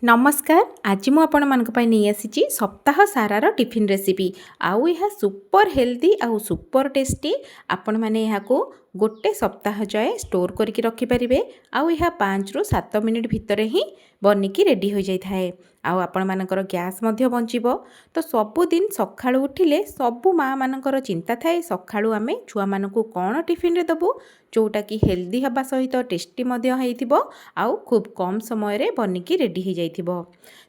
ନମସ୍କାର, ଆଜି ମୁଁ ଆପଣମାନଙ୍କ ପାଇଁ ନେଇ ଆସିଛି ସପ୍ତାହ ସାରାର ଟିଫିନ୍ ରେସିପି। ଆଉ ଏହା ସୁପର ହେଲ୍ଦି ଆଉ ସୁପର ଟେଷ୍ଟି। ଆପଣମାନେ ଏହାକୁ ଗୋଟେ ସପ୍ତାହ ଯାଏ ଷ୍ଟୋର୍ କରିକି ରଖିପାରିବେ। ଆଉ ଏହା 5ରୁ 7 ମିନିଟ୍ ଭିତରେ ହିଁ ବନିକି ରେଡ଼ି ହୋଇଯାଇଥାଏ। ଆଉ ଆପଣମାନଙ୍କର ଗ୍ୟାସ୍ ମଧ୍ୟ ବଞ୍ଚିବ। ତ ସବୁଦିନ ସକାଳୁ ଉଠିଲେ ସବୁ ମାଆମାନଙ୍କର ଚିନ୍ତା ଥାଏ, ସକାଳୁ ଆମେ ଛୁଆମାନଙ୍କୁ କ'ଣ ଟିଫିନ୍ରେ ଦେବୁ, ଯେଉଁଟାକି ହେଲ୍ଦି ହେବା ସହିତ ଟେଷ୍ଟି ମଧ୍ୟ ହେଇଥିବ ଆଉ ଖୁବ୍ କମ୍ ସମୟରେ ବନିକି ରେଡ଼ି ହେଇଯାଇଥିବ।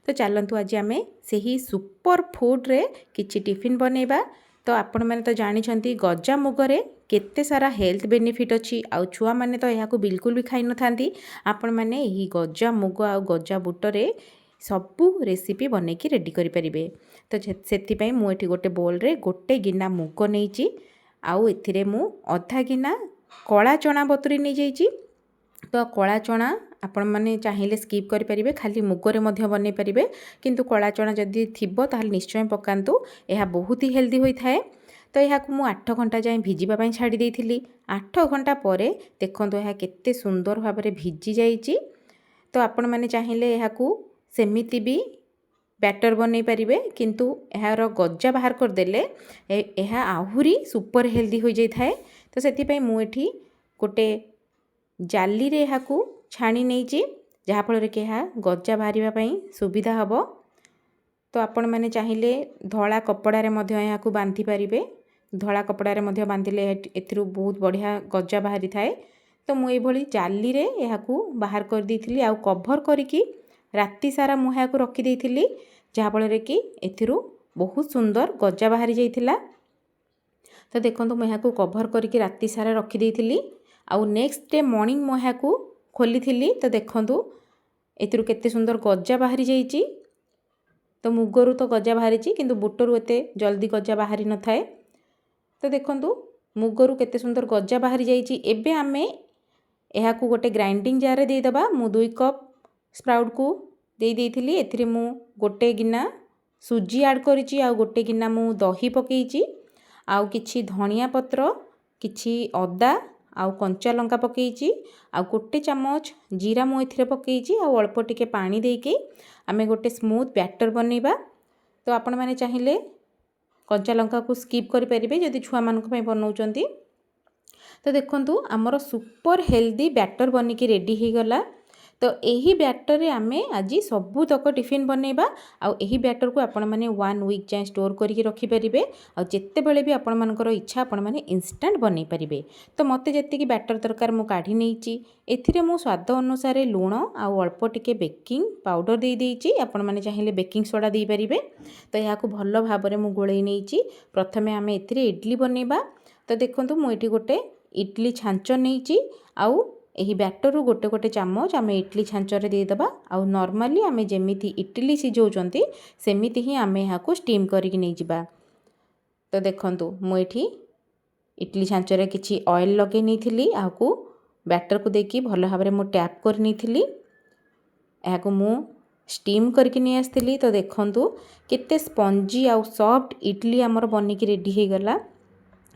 ତ ଚାଲନ୍ତୁ, ଆଜି ଆମେ ସେହି ସୁପର ଫୁଡ଼୍ରେ କିଛି ଟିଫିନ୍ ବନେଇବା। ତ ଆପଣମାନେ ତ ଜାଣିଛନ୍ତି, ଗଜା ମୁଗରେ କେତେ ସାରା ହେଲ୍ଥ ବେନିଫିଟ୍ ଅଛି। ଆଉ ଛୁଆମାନେ ତ ଏହାକୁ ବିଲକୁଲ ବି ଖାଇନଥାନ୍ତି। ଆପଣମାନେ ଏହି ଗଜା ମୁଗ ଆଉ ଗଜା ବୁଟରେ ସବୁ ରେସିପି ବନେଇକି ରେଡ଼ି କରିପାରିବେ। ତ ସେଥିପାଇଁ ମୁଁ ଏଠି ଗୋଟେ ବୋଲ୍ରେ ଗୋଟେ ଗିନା ମୁଗ ନେଇଛି। ଆଉ ଏଥିରେ ମୁଁ ଅଧା ଗିନା କଳା ଚଣା ବତୁରି ନେଇଯାଇଛି। ତ କଳା ଚଣା ଆପଣମାନେ ଚାହିଁଲେ ସ୍କିପ୍ କରିପାରିବେ, ଖାଲି ମୁଗରେ ମଧ୍ୟ ବନେଇ ପାରିବେ। କିନ୍ତୁ କଳା ଚଣା ଯଦି ଥିବ, ତାହେଲେ ନିଶ୍ଚୟ ପକାନ୍ତୁ। ଏହା ବହୁତ ହି ହେଲ୍ଦି ହୋଇଥାଏ। ତ ଏହାକୁ ମୁଁ 8 ଘଣ୍ଟା ଯାଏଁ ଭିଜିବା ପାଇଁ ଛାଡ଼ି ଦେଇଥିଲି। 8 ଘଣ୍ଟା ପରେ ଦେଖନ୍ତୁ, ଏହା କେତେ ସୁନ୍ଦର ଭାବରେ ଭିଜି ଯାଇଛି। ତ ଆପଣମାନେ ଚାହିଁଲେ ଏହାକୁ ସେମିତି ବି ବ୍ୟାଟର୍ ବନେଇ ପାରିବେ, କିନ୍ତୁ ଏହାର ଗଜା ବାହାର କରିଦେଲେ ଏହା ଆହୁରି ସୁପର ହେଲ୍ଦି ହୋଇଯାଇଥାଏ। ତ ସେଥିପାଇଁ ମୁଁ ଏଠି ଗୋଟେ ଜାଲିରେ ଏହାକୁ ଛାଣି ନେଇଛି, ଯାହାଫଳରେ କି ଏହା ଗଜା ବାହାରିବା ପାଇଁ ସୁବିଧା ହେବ। ତ ଆପଣମାନେ ଚାହିଁଲେ ଧଳା କପଡ଼ାରେ ମଧ୍ୟ ଏହାକୁ ବାନ୍ଧି ପାରିବେ। ଧଳା କପଡ଼ାରେ ମଧ୍ୟ ବାନ୍ଧିଲେ ଏଥିରୁ ବହୁତ ବଢ଼ିଆ ଗଜା ବାହାରିଥାଏ। ତ ମୁଁ ଏଇଭଳି ଜାଲିରେ ଏହାକୁ ବାହାର କରିଦେଇଥିଲି ଆଉ କଭର୍ କରିକି ରାତି ସାରା ମୁଁ ଏହାକୁ ରଖିଦେଇଥିଲି, ଯାହାଫଳରେ କି ଏଥିରୁ ବହୁତ ସୁନ୍ଦର ଗଜା ବାହାରି ଯାଇଥିଲା। ତ ଦେଖନ୍ତୁ, ମୁଁ ଏହାକୁ କଭର୍ କରିକି ରାତି ସାରା ରଖିଦେଇଥିଲି। ଆଉ ନେକ୍ସଟ ଡେ ମର୍ଣ୍ଣିଂ ମୁଁ ଏହାକୁ ଖୋଲିଥିଲି। ତ ଦେଖନ୍ତୁ, ଏଥିରୁ କେତେ ସୁନ୍ଦର ଗଜା ବାହାରି ଯାଇଛି। ତ ମୁଗରୁ ତ ଗଜା ବାହାରିଛି, କିନ୍ତୁ ବୁଟରୁ ଏତେ ଜଲ୍ଦି ଗଜା ବାହାରି ନଥାଏ। ତ ଦେଖନ୍ତୁ, ମୁଗରୁ କେତେ ସୁନ୍ଦର ଗଜା ବାହାରି ଯାଇଛି। ଏବେ ଆମେ ଏହାକୁ ଗୋଟେ ଗ୍ରାଇଣ୍ଡିଂ ଜାର୍ରେ ଦେଇଦେବା। ମୁଁ 2 କପ୍ ସ୍ପ୍ରାଉଟ୍କୁ ଦେଇ ଦେଇଥିଲି। ଏଥିରେ ମୁଁ ଗୋଟେ ଗିନା ସୁଜି ଆଡ଼୍ କରିଛି ଆଉ ଗୋଟେ ଗିନା ମୁଁ ଦହି ପକାଇଛି। ଆଉ କିଛି ଧଣିଆ ପତ୍ର, କିଛି ଅଦା ଆଉ କଞ୍ଚା ଲଙ୍କା ପକାଇଛି। ଆଉ ଗୋଟେ ଚାମଚ ଜିରା ମୁଁ ଏଥିରେ ପକାଇଛି। ଆଉ ଅଳ୍ପ ଟିକେ ପାଣି ଦେଇକି ଆମେ ଗୋଟେ ସ୍ମୁଥ୍ ବ୍ୟାଟର୍ ବନେଇବା। ତ ଆପଣମାନେ ଚାହିଁଲେ କଞ୍ଚା ଲଙ୍କାକୁ ସ୍କିପ୍ କରିପାରିବେ, ଯଦି ଛୁଆମାନଙ୍କ ପାଇଁ ବନାଉଛନ୍ତି। ତ ଦେଖନ୍ତୁ, ଆମର ସୁପର ହେଲ୍ଦି ବ୍ୟାଟର୍ ବନିକି ରେଡ଼ି ହେଇଗଲା। ତ ଏହି ବ୍ୟାଟର୍ରେ ଆମେ ଆଜି ସବୁତକ ଟିଫିନ୍ ବନେଇବା। ଆଉ ଏହି ବ୍ୟାଟର୍କୁ ଆପଣମାନେ ୱାନ୍ ୱିକ୍ ଯାଏଁ ଷ୍ଟୋର୍ କରିକି ରଖିପାରିବେ। ଆଉ ଯେତେବେଳେ ବି ଆପଣମାନଙ୍କର ଇଚ୍ଛା, ଆପଣମାନେ ଇନଷ୍ଟାଣ୍ଟ ବନେଇ ପାରିବେ। ତ ମୋତେ ଯେତିକି ବ୍ୟାଟର୍ ଦରକାର, ମୁଁ କାଢ଼ି ନେଇଛି। ଏଥିରେ ମୁଁ ସ୍ୱାଦ ଅନୁସାରେ ଲୁଣ ଆଉ ଅଳ୍ପ ଟିକେ ବେକିଂ ପାଉଡ଼ର ଦେଇଦେଇଛି। ଆପଣମାନେ ଚାହିଁଲେ ବେକିଂ ସୋଡ଼ା ଦେଇପାରିବେ। ତ ଏହାକୁ ଭଲ ଭାବରେ ମୁଁ ଗୋଳେଇ ନେଇଛି। ପ୍ରଥମେ ଆମେ ଏଥିରେ ଇଡ଼ଲି ବନେଇବା। ତ ଦେଖନ୍ତୁ, ମୁଁ ଏଠି ଗୋଟେ ଇଡ଼ଲି ଛାଞ୍ଚ ନେଇଛି। ଆଉ ଏହି ବ୍ୟାଟରରୁ ଗୋଟେ ଗୋଟେ ଚାମଚ ଆମେ ଇଡ଼ଲି ଛାଞ୍ଚରେ ଦେଇଦେବା। ଆଉ ନର୍ମାଲି ଆମେ ଯେମିତି ଇଟିଲି ସିଝାଉଛନ୍ତି, ସେମିତି ହିଁ ଆମେ ଏହାକୁ ଷ୍ଟିମ୍ କରିକି ନେଇଯିବା। ତ ଦେଖନ୍ତୁ, ମୁଁ ଏଠି ଇଡ଼ଲି ଛାଞ୍ଚରେ କିଛି ଅଏଲ୍ ଲଗାଇ ନେଇଥିଲି। ଏହାକୁ ବ୍ୟାଟରକୁ ଦେଇକି ଭଲ ଭାବରେ ମୁଁ ଟ୍ୟାପ୍ କରି ନେଇଥିଲି। ଏହାକୁ ମୁଁ ଷ୍ଟିମ୍ କରିକି ନେଇ ଆସିଥିଲି। ତ ଦେଖନ୍ତୁ, କେତେ ସ୍ପଞ୍ଜି ଆଉ ସଫ୍ଟ ଇଡ଼ଲି ଆମର ବନିକି ରେଡ଼ି ହେଇଗଲା,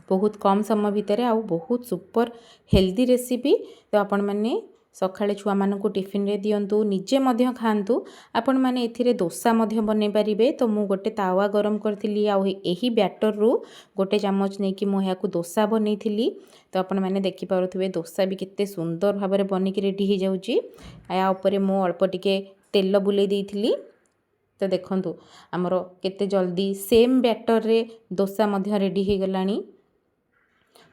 ବହୁତ କମ୍ ସମୟ ଭିତରେ ଆଉ ବହୁତ ସୁପର ହେଲ୍ଦି ରେସିପି। ତ ଆପଣମାନେ ସକାଳେ ଛୁଆମାନଙ୍କୁ ଟିଫିନରେ ଦିଅନ୍ତୁ, ନିଜେ ମଧ୍ୟ ଖାଆନ୍ତୁ। ଆପଣମାନେ ଏଥିରେ ଦୋସା ମଧ୍ୟ ବନେଇ ପାରିବେ। ତ ମୁଁ ଗୋଟେ ତାୱା ଗରମ କରିଥିଲି ଆଉ ଏହି ବ୍ୟାଟରରୁ ଗୋଟେ ଚାମଚ ନେଇକି ମୁଁ ଏହାକୁ ଦୋସା ବନେଇଥିଲି। ତ ଆପଣମାନେ ଦେଖିପାରୁଥିବେ, ଦୋସା ବି କେତେ ସୁନ୍ଦର ଭାବରେ ବନିକି ରେଡ଼ି ହେଇଯାଉଛି। ଏହା ଉପରେ ମୁଁ ଅଳ୍ପ ଟିକେ ତେଲ ବୁଲେଇ ଦେଇଥିଲି। ତ ଦେଖନ୍ତୁ, ଆମର କେତେ ଜଲ୍ଦି ସେମ୍ ବ୍ୟାଟରରେ ଦୋସା ମଧ୍ୟ ରେଡ଼ି ହେଇଗଲାଣି।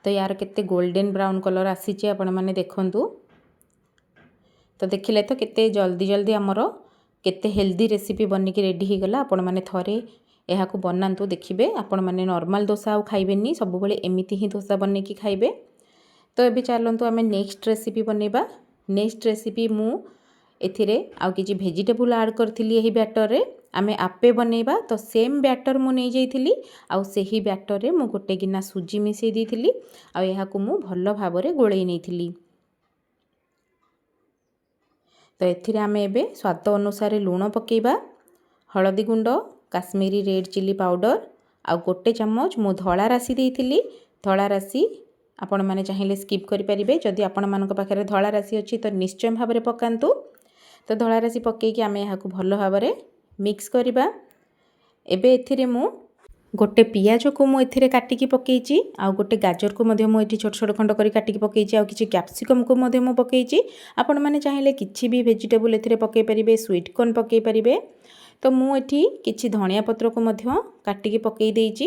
ତ ୟାର କେତେ ଗୋଲ୍ଡେନ୍ ବ୍ରାଉନ୍ କଲର୍ ଆସିଛି, ଆପଣମାନେ ଦେଖନ୍ତୁ। ତ ଦେଖିଲେ ତ, କେତେ ଜଲ୍ଦି ଜଲ୍ଦି ଆମର କେତେ ହେଲ୍ଦି ରେସିପି ବନିକି ରେଡ଼ି ହେଇଗଲା। ଆପଣମାନେ ଥରେ ଏହାକୁ ବନାନ୍ତୁ, ଦେଖିବେ, ଆପଣମାନେ ନର୍ମାଲ୍ ଦୋସା ଆଉ ଖାଇବେନି, ସବୁବେଳେ ଏମିତି ହିଁ ଦୋସା ବନେଇକି ଖାଇବେ। ତ ଏବେ ଚାଲନ୍ତୁ, ଆମେ ନେକ୍ସଟ ରେସିପି ବନେଇବା। ନେକ୍ସଟ ରେସିପି ମୁଁ ଏଥିରେ ଆଉ କିଛି ଭେଜିଟେବୁଲ୍ ଆଡ଼୍ କରିଥିଲି। ଏହି ବ୍ୟାଟରରେ ଆମେ ଆପେ ବନେଇବା। ତ ସେମ୍ ବ୍ୟାଟର୍ ମୁଁ ନେଇଯାଇଥିଲି ଆଉ ସେହି ବ୍ୟାଟରରେ ମୁଁ ଗୋଟେ ଗିନା ସୁଜି ମିଶାଇ ଦେଇଥିଲି। ଆଉ ଏହାକୁ ମୁଁ ଭଲ ଭାବରେ ଗୋଳେଇ ନେଇଥିଲି। ତ ଏଥିରେ ଆମେ ଏବେ ସ୍ୱାଦ ଅନୁସାରେ ଲୁଣ ପକାଇବା, ହଳଦୀ ଗୁଣ୍ଡ, କାଶ୍ମୀରୀ ରେଡ଼୍ ଚିଲି ପାଉଡ଼ର ଆଉ ଗୋଟେ ଚାମଚ ମୁଁ ଧଳା ରାଶି ଦେଇଥିଲି। ଧଳା ରାଶି ଆପଣମାନେ ଚାହିଁଲେ ସ୍କିପ୍ କରିପାରିବେ। ଯଦି ଆପଣମାନଙ୍କ ପାଖରେ ଧଳା ରାଶି ଅଛି, ତ ନିଶ୍ଚୟ ଭାବରେ ପକାନ୍ତୁ। ତ ତ ଧଳା ରାଶି ପକାଇକି ଆମେ ଏହାକୁ ଭଲ ଭାବରେ ମିକ୍ସ କରିବା। ଏବେ ଏଥିରେ ମୁଁ ଗୋଟେ ପିଆଜକୁ ମୁଁ ଏଥିରେ କାଟିକି ପକାଇଛି, ଆଉ ଗୋଟେ ଗାଜରକୁ ମଧ୍ୟ ମୁଁ ଏଠି ଛୋଟ ଛୋଟ ଖଣ୍ଡ କରି କାଟିକି ପକାଇଛି, ଆଉ କିଛି କ୍ୟାପ୍ସିକମ୍କୁ ମଧ୍ୟ ମୁଁ ପକାଇଛି। ଆପଣମାନେ ଚାହିଁଲେ କିଛି ବି ଭେଜିଟେବୁଲ୍ ଏଥିରେ ପକାଇ ପାରିବେ, ସୁଇଟ୍ କର୍ନ ପକାଇ ପାରିବେ। ତ ମୁଁ ଏଠି କିଛି ଧଣିଆ ପତ୍ରକୁ ମଧ୍ୟ କାଟିକି ପକାଇ ଦେଇଛି।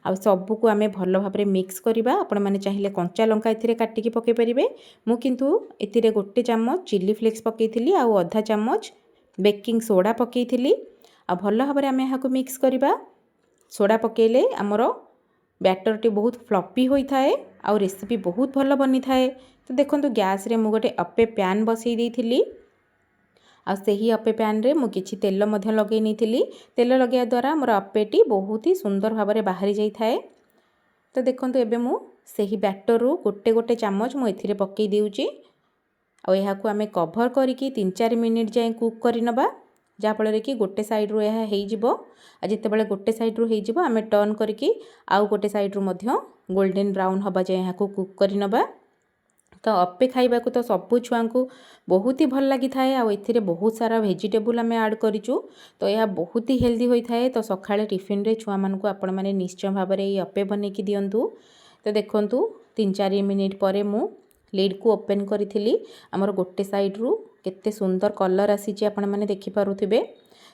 ଆଉ ସବୁକୁ ଆମେ ଭଲ ଭାବରେ ମିକ୍ସ କରିବା। ଆପଣମାନେ ଚାହିଁଲେ କଞ୍ଚା ଲଙ୍କା ଏଥିରେ କାଟିକି ପକାଇ ପାରିବେ। ମୁଁ କିନ୍ତୁ ଏଥିରେ 1 ଚାମଚ ଚିଲି ଫ୍ଲେକ୍ସ ପକାଇଥିଲି ଆଉ ଅଧା ଚାମଚ ବେକିଂ ସୋଡ଼ା ପକାଇଥିଲି। ଆଉ ଭଲ ଭାବରେ ଆମେ ଏହାକୁ ମିକ୍ସ କରିବା। ସୋଡ଼ା ପକାଇଲେ ଆମର ବ୍ୟାଟରଟି ବହୁତ ଫ୍ଲଫି ହୋଇଥାଏ ଆଉ ରେସିପି ବହୁତ ଭଲ ବନିଥାଏ। ତ ଦେଖନ୍ତୁ, ଗ୍ୟାସ୍ରେ ମୁଁ ଗୋଟେ ଅପେ ପ୍ୟାନ୍ ବସାଇ ଦେଇଥିଲି, ଆଉ ସେହି ଅପେ ପ୍ୟାନ୍ରେ ମୁଁ କିଛି ତେଲ ମଧ୍ୟ ଲଗାଇ ନେଇଥିଲି। ତେଲ ଲଗାଇବା ଦ୍ୱାରା ଆମର ଅପେଟି ବହୁତ ହି ସୁନ୍ଦର ଭାବରେ ବାହାରି ଯାଇଥାଏ। ତ ଦେଖନ୍ତୁ, ଏବେ ମୁଁ ସେହି ବ୍ୟାଟରରୁ ଗୋଟେ ଗୋଟେ ଚାମଚ ମୁଁ ଏଥିରେ ପକାଇ ଦେଉଛି, ଆଉ ଏହାକୁ ଆମେ କଭର୍ କରିକି 3-4 ମିନିଟ୍ ଯାଏଁ କୁକ୍ କରିନେବା, ଯାହାଫଳରେ କି ଗୋଟେ ସାଇଡ଼୍ରୁ ଏହା ହେଇଯିବ। ଆଉ ଯେତେବେଳେ ଗୋଟେ ସାଇଡ଼୍ରୁ ହେଇଯିବ, ଆମେ ଟର୍ନ କରିକି ଆଉ ଗୋଟେ ସାଇଡ଼୍ରୁ ମଧ୍ୟ ଗୋଲ୍ଡେନ୍ ବ୍ରାଉନ୍ ହେବା ଯାଏଁ ଏହାକୁ କୁକ୍ କରିନେବା। ତ ଅପେ ଖାଇବାକୁ ତ ସବୁ ଛୁଆଙ୍କୁ ବହୁତ ହି ଭଲ ଲାଗିଥାଏ, ଆଉ ଏଥିରେ ବହୁତ ସାରା ଭେଜିଟେବୁଲ୍ ଆମେ ଆଡ଼୍ କରିଛୁ, ତ ଏହା ବହୁତ ହି ହେଲ୍ଦି ହୋଇଥାଏ। ତ ସକାଳେ ଟିଫିନ୍ରେ ଛୁଆମାନଙ୍କୁ ଆପଣମାନେ ନିଶ୍ଚୟ ଭାବରେ ଏଇ ଅପେ ବନେଇକି ଦିଅନ୍ତୁ। ତ ଦେଖନ୍ତୁ, 3-4 ମିନିଟ୍ ପରେ ମୁଁ ଲିଡ଼୍କୁ ଓପେନ୍ କରିଥିଲି। ଆମର ଗୋଟେ ସାଇଡ଼୍ରୁ କେତେ ସୁନ୍ଦର କଲର୍ ଆସିଛି ଆପଣମାନେ ଦେଖିପାରୁଥିବେ।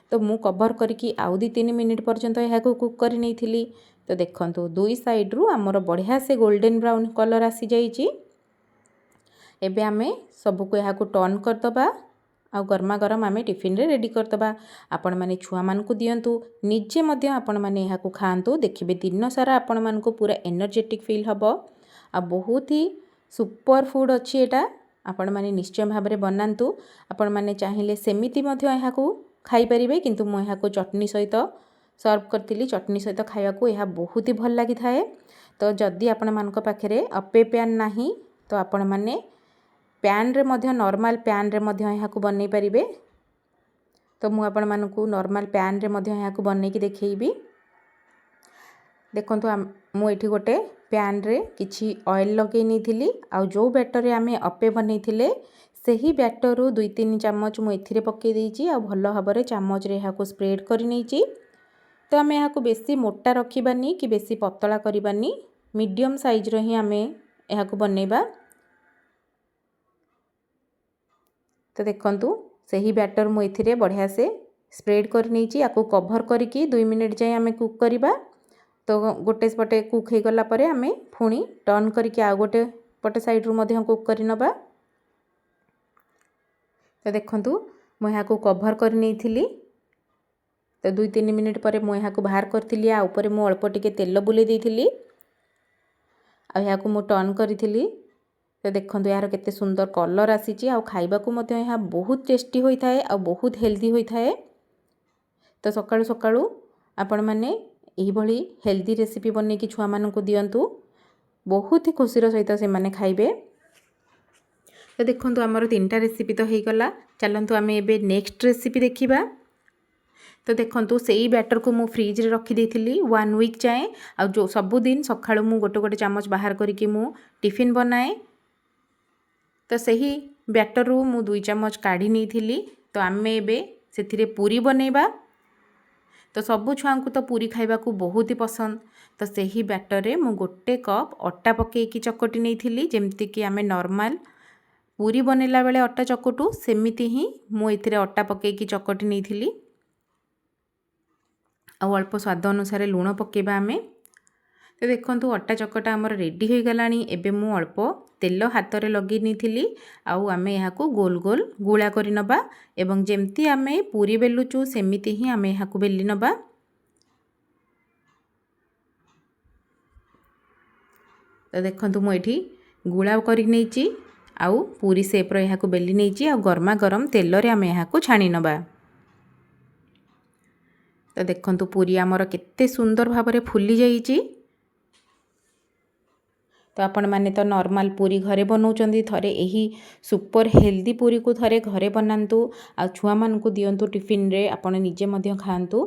ତ ମୁଁ କଭର୍ କରିକି ଆଉ 2-3 ମିନିଟ୍ ପର୍ଯ୍ୟନ୍ତ ଏହାକୁ କୁକ୍ କରି ନେଇଥିଲି। ତ ଦେଖନ୍ତୁ, ଦୁଇ ସାଇଡ଼୍ରୁ ଆମର ବଢ଼ିଆ ସେ ଗୋଲ୍ଡେନ୍ ବ୍ରାଉନ୍ କଲର୍ ଆସିଯାଇଛି। ଏବେ ଆମେ ସବୁକୁ ଏହାକୁ ଟର୍ନ କରିଦେବା ଆଉ ଗରମା ଗରମ ଆମେ ଟିଫିନ୍ରେ ରେଡ଼ି କରିଦେବା। ଆପଣମାନେ ଛୁଆମାନଙ୍କୁ ଦିଅନ୍ତୁ, ନିଜେ ମଧ୍ୟ ଆପଣମାନେ ଏହାକୁ ଖାଆନ୍ତୁ। ଦେଖିବେ, ଦିନ ସାରା ଆପଣମାନଙ୍କୁ ପୁରା ଏନର୍ଜେଟିକ୍ ଫିଲ୍ ହେବ, ଆଉ ବହୁତ ହି ସୁପର ଫୁଡ଼୍ ଅଛି ଏଇଟା। ଆପଣମାନେ ନିଶ୍ଚୟ ଭାବରେ ବନାନ୍ତୁ। ଆପଣମାନେ ଚାହିଁଲେ ସେମିତି ମଧ୍ୟ ଏହାକୁ ଖାଇପାରିବେ, କିନ୍ତୁ ମୁଁ ଏହାକୁ ଚଟଣି ସହିତ ସର୍ଭ କରିଥିଲି। ଚଟଣି ସହିତ ଖାଇବାକୁ ଏହା ବହୁତ ହି ଭଲ ଲାଗିଥାଏ। ତ ଯଦି ଆପଣମାନଙ୍କ ପାଖରେ ଅପେ ପ୍ୟାନ୍ ନାହିଁ, ତ ଆପଣମାନେ ପ୍ୟାନ୍ରେ ମଧ୍ୟ, ନର୍ମାଲ୍ ପ୍ୟାନ୍ରେ ମଧ୍ୟ ଏହାକୁ ବନେଇ ପାରିବେ। ତ ମୁଁ ଆପଣମାନଙ୍କୁ ନର୍ମାଲ୍ ପ୍ୟାନ୍ରେ ମଧ୍ୟ ଏହାକୁ ବନେଇକି ଦେଖେଇବି। ଦେଖନ୍ତୁ, ମୁଁ ଏଠି ଗୋଟେ ପ୍ୟାନ୍ରେ କିଛି ଅଏଲ୍ ଲଗାଇ ନେଇଥିଲି, ଆଉ ଯେଉଁ ବ୍ୟାଟର୍ରେ ଆମେ ଅପେ ବନେଇଥିଲେ ସେହି ବ୍ୟାଟର୍ରୁ 2-3 ଚାମଚ ମୁଁ ଏଥିରେ ପକାଇ ଦେଇଛି, ଆଉ ଭଲ ଭାବରେ ଚାମଚରେ ଏହାକୁ ସ୍ପ୍ରେଡ଼୍ କରି ନେଇଛି। ତ ଆମେ ଏହାକୁ ବେଶୀ ମୋଟା ରଖିବାନି କି ବେଶୀ ପତଳା କରିବାନି, ମିଡ଼ିୟମ୍ ସାଇଜ୍ର ହିଁ ଆମେ ଏହାକୁ ବନେଇବା। ତ ଦେଖନ୍ତୁ, ସେହି ବ୍ୟାଟର୍ ମୁଁ ଏଥିରେ ବଢ଼ିଆ ସେ ସ୍ପ୍ରେଡ଼୍ କରି ନେଇଛି। ଆକୁ କଭର୍ କରିକି 2 ମିନିଟ୍ ଯାଏଁ ଆମେ କୁକ୍ କରିବା। ତ ଗୋଟେ ପଟେ କୁକ୍ ହେଇଗଲା ପରେ ଆମେ ପୁଣି ଟର୍ନ କରିକି ଆଉ ଗୋଟେ ପଟେ ସାଇଡ଼୍ରୁ ମଧ୍ୟ କୁକ୍ କରିନେବା। ତ ଦେଖନ୍ତୁ, ମୁଁ ଏହାକୁ କଭର୍ କରି ନେଇଥିଲି। ତ 2-3 ମିନିଟ୍ ପରେ ମୁଁ ଏହାକୁ ବାହାର କରିଥିଲି। ଆଉ ଉପରେ ମୁଁ ଅଳ୍ପ ଟିକେ ତେଲ ବୁଲେଇ ଦେଇଥିଲି, ଆଉ ଏହାକୁ ମୁଁ ଟର୍ନ କରିଥିଲି। ତ ଦେଖନ୍ତୁ, ଏହାର କେତେ ସୁନ୍ଦର କଲର୍ ଆସିଛି, ଆଉ ଖାଇବାକୁ ମଧ୍ୟ ଏହା ବହୁତ ଟେଷ୍ଟି ହୋଇଥାଏ ଆଉ ବହୁତ ହେଲ୍ଦି ହୋଇଥାଏ। ତ ସକାଳୁ ସକାଳୁ ଆପଣମାନେ ଏହିଭଳି ହେଲ୍ଦି ରେସିପି ବନେଇକି ଛୁଆମାନଙ୍କୁ ଦିଅନ୍ତୁ, ବହୁତ ହି ଖୁସିର ସହିତ ସେମାନେ ଖାଇବେ। ତ ଦେଖନ୍ତୁ, ଆମର 3ଟା ରେସିପି ତ ହେଇଗଲା। ଚାଲନ୍ତୁ ଆମେ ଏବେ ନେକ୍ସଟ ରେସିପି ଦେଖିବା। ତ ଦେଖନ୍ତୁ, ସେଇ ବ୍ୟାଟରକୁ ମୁଁ ଫ୍ରିଜ୍ରେ ରଖିଦେଇଥିଲି 1 ୱିକ୍ ଯାଏଁ, ଆଉ ଯେଉଁ ସବୁଦିନ ସକାଳୁ ମୁଁ ଗୋଟେ ଗୋଟେ ଚାମଚ ବାହାର କରିକି ମୁଁ ଟିଫିନ୍ ବନାଏ। ତ ସେହି ବ୍ୟାଟରରୁ ମୁଁ 2 ଚାମଚ କାଢ଼ି ନେଇଥିଲି। ତ ଆମେ ଏବେ ସେଥିରେ ପୁରୀ ବନେଇବା। ତ ସବୁ ଛୁଆଙ୍କୁ ତ ପୁରୀ ଖାଇବାକୁ ବହୁତ ହି ପସନ୍ଦ। ତ ସେହି ବ୍ୟାଟରରେ ମୁଁ 1 କପ୍ ଅଟା ପକାଇକି ଚକଟି ନେଇଥିଲି। ଯେମିତିକି ଆମେ ନର୍ମାଲ୍ ପୁରୀ ବନେଇଲା ବେଳେ ଅଟା ଚକଟୁ, ସେମିତି ହିଁ ମୁଁ ଏଥିରେ ଅଟା ପକାଇକି ଚକଟି ନେଇଥିଲି। ଆଉ ଅଳ୍ପ ସ୍ୱାଦ ଅନୁସାରେ ଲୁଣ ପକାଇବା ଆମେ। ତ ଦେଖନ୍ତୁ, ଅଟା ଚକଟା ଆମର ରେଡ଼ି ହୋଇଗଲାଣି। ଏବେ ମୁଁ ଅଳ୍ପ ତେଲ ହାତରେ ଲଗାଇ ନେଇଥିଲି, ଆଉ ଆମେ ଏହାକୁ ଗୋଲ ଗୋଲ ଗୁଳା କରିନେବା, ଏବଂ ଯେମିତି ଆମେ ପୁରୀ ବେଲୁଛୁ ସେମିତି ହିଁ ଆମେ ଏହାକୁ ବେଲି ନେବା। ତ ଦେଖନ୍ତୁ, ମୁଁ ଏଠି ଗୁଳା କରି ନେଇଛି ଆଉ ପୁରୀ ସେପ୍ର ଏହାକୁ ବେଲି ନେଇଛି, ଆଉ ଗରମା ଗରମ ତେଲରେ ଆମେ ଏହାକୁ ଛାଣି ନେବା। ତ ଦେଖନ୍ତୁ, ପୁରୀ ଆମର କେତେ ସୁନ୍ଦର ଭାବରେ ଫୁଲି ଯାଇଛି। ତ ଆପଣମାନେ ତ ନର୍ମାଲ୍ ପୁରୀ ଘରେ ବନାଉଛନ୍ତି, ଥରେ ଏହି ସୁପର ହେଲ୍ଦି ପୁରୀକୁ ଥରେ ଘରେ ବନାନ୍ତୁ ଆଉ ଛୁଆମାନଙ୍କୁ ଦିଅନ୍ତୁ ଟିଫିନ୍ରେ, ଆପଣ ନିଜେ ମଧ୍ୟ ଖାଆନ୍ତୁ।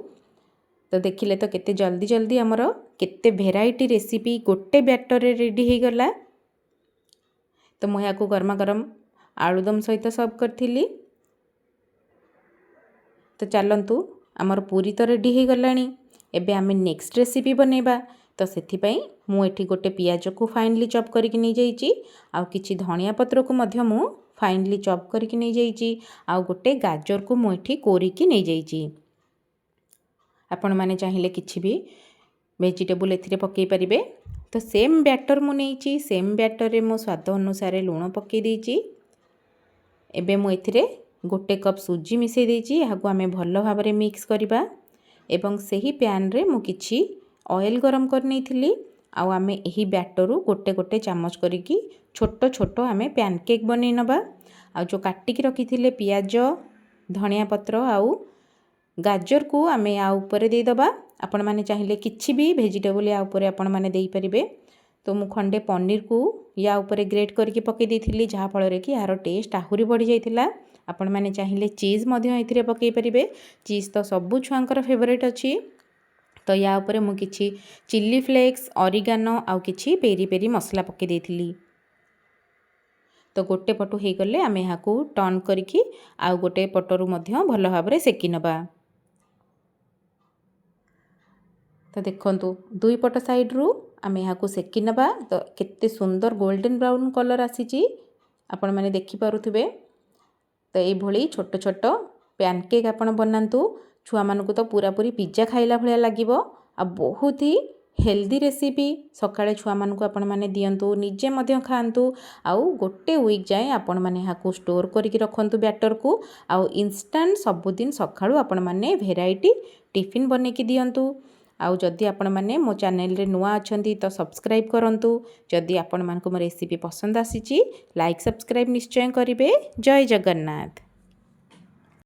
ତ ଦେଖିଲେ ତ, କେତେ ଜଲ୍ଦି ଜଲ୍ଦି ଆମର କେତେ ଭେରାଇଟି ରେସିପି ଗୋଟେ ବ୍ୟାଟରରେ ରେଡ଼ି ହେଇଗଲା। ତ ମୁଁ ଏହାକୁ ଗରମା ଗରମ ଆଳୁଦମ ସହିତ ସର୍ଭ କରିଥିଲି। ତ ଚାଲନ୍ତୁ, ଆମର ପୁରୀ ତ ରେଡ଼ି ହେଇଗଲାଣି। ଏବେ ଆମେ ନେକ୍ସଟ ରେସିପି ବନେଇବା। ତ ସେଥିପାଇଁ ମୁଁ ଏଠି ଗୋଟେ ପିଆଜକୁ ଫାଇନଲି ଚପ୍ କରିକି ନେଇଯାଇଛି, ଆଉ କିଛି ଧଣିଆ ପତ୍ରକୁ ମଧ୍ୟ ମୁଁ ଫାଇନଲି ଚପ୍ କରିକି ନେଇଯାଇଛି, ଆଉ ଗୋଟେ ଗାଜରକୁ ମୁଁ ଏଠି କୋରିକି ନେଇଯାଇଛି। ଆପଣମାନେ ଚାହିଁଲେ କିଛି ବି ଭେଜିଟେବୁଲ୍ ଏଥିରେ ପକାଇ ପାରିବେ। ତ ସେମ୍ ବ୍ୟାଟର୍ ମୁଁ ନେଇଛି, ସେମ୍ ବ୍ୟାଟର୍ରେ ମୁଁ ସ୍ୱାଦ ଅନୁସାରେ ଲୁଣ ପକାଇ ଦେଇଛି। ଏବେ ମୁଁ ଏଥିରେ 1 କପ୍ ସୁଜି ମିଶାଇ ଦେଇଛି। ଏହାକୁ ଆମେ ଭଲ ଭାବରେ ମିକ୍ସ କରିବା ଏବଂ ସେହି ପ୍ୟାନ୍ରେ ମୁଁ କିଛି ଅଏଲ୍ ଗରମ କରିନେଇଥିଲି, ଆଉ ଆମେ ଏହି ବ୍ୟାଟରୁ ଗୋଟେ ଗୋଟେ ଚାମଚ କରିକି ଛୋଟ ଛୋଟ ଆମେ ପ୍ୟାନକେକ୍ ବନେଇ ନେବା। ଆଉ ଯେଉଁ କାଟିକି ରଖିଥିଲେ ପିଆଜ, ଧଣିଆ ପତ୍ର ଆଉ ଗାଜରକୁ ଆମେ ୟା ଉପରେ ଦେଇଦେବା। ଆପଣମାନେ ଚାହିଁଲେ କିଛି ବି ଭେଜିଟେବୁଲ୍ ୟା ଉପରେ ଆପଣମାନେ ଦେଇପାରିବେ। ତ ମୁଁ ଖଣ୍ଡେ ପନିରକୁ ୟା ଉପରେ ଗ୍ରେଟ୍ କରିକି ପକାଇ ଦେଇଥିଲି, ଯାହାଫଳରେ କି ଏହାର ଟେଷ୍ଟ ଆହୁରି ବଢ଼ିଯାଇଥିଲା। ଆପଣମାନେ ଚାହିଁଲେ ଚିଜ୍ ମଧ୍ୟ ଏଥିରେ ପକାଇ ପାରିବେ। ଚିଜ୍ ତ ସବୁ ଛୁଆଙ୍କର ଫେଭରେଟ୍ ଅଛି। ତ ୟା ଉପରେ ମୁଁ କିଛି ଚିଲି ଫ୍ଲେକ୍ସ, ଅରିଗାନୋ ଆଉ କିଛି ପେରି ପେରି ମସଲା ପକାଇ ଦେଇଥିଲି। ତ ଗୋଟେ ପଟୁ ହେଇଗଲେ ଆମେ ଏହାକୁ ଟର୍ନ କରିକି ଆଉ ଗୋଟେ ପଟରୁ ମଧ୍ୟ ଭଲ ଭାବରେ ସେକି ନେବା। ତ ଦେଖନ୍ତୁ, ଦୁଇ ପଟ ସାଇଡ଼ରୁ ଆମେ ଏହାକୁ ସେକି ନେବା। ତ କେତେ ସୁନ୍ଦର ଗୋଲ୍ଡେନ୍ ବ୍ରାଉନ୍ କଲର୍ ଆସିଛି, ଆପଣମାନେ ଦେଖିପାରୁଥିବେ। ତ ଏଇଭଳି ଛୋଟ ଛୋଟ ପ୍ୟାନକେକ୍ ଆପଣ ବନାନ୍ତୁ। ଛୁଆମାନଙ୍କୁ ତ ପୁରାପୁରି ପିଜା ଖାଇଲା ଭଳିଆ ଲାଗିବ, ଆଉ ବହୁତ ହି ହେଲ୍ଦି ରେସିପି। ସକାଳେ ଛୁଆମାନଙ୍କୁ ଆପଣମାନେ ଦିଅନ୍ତୁ, ନିଜେ ମଧ୍ୟ ଖାଆନ୍ତୁ, ଆଉ ଗୋଟେ ୱିକ୍ ଯାଏଁ ଆପଣମାନେ ଏହାକୁ ଷ୍ଟୋର୍ କରିକି ରଖନ୍ତୁ ବ୍ୟାଟର୍କୁ, ଆଉ ଇନଷ୍ଟାଣ୍ଟ ସବୁଦିନ ସକାଳୁ ଆପଣମାନେ ଭେରାଇଟି ଟିଫିନ୍ ବନେଇକି ଦିଅନ୍ତୁ। ଆଉ ଯଦି ଆପଣମାନେ ମୋ ଚ୍ୟାନେଲରେ ନୂଆ ଅଛନ୍ତି, ତ ସବସ୍କ୍ରାଇବ୍ କରନ୍ତୁ। ଯଦି ଆପଣମାନଙ୍କୁ ମୋ ରେସିପି ପସନ୍ଦ ଆସିଛି, ଲାଇକ୍ ସବସ୍କ୍ରାଇବ୍ ନିଶ୍ଚୟ କରିବେ। ଜୟ ଜଗନ୍ନାଥ।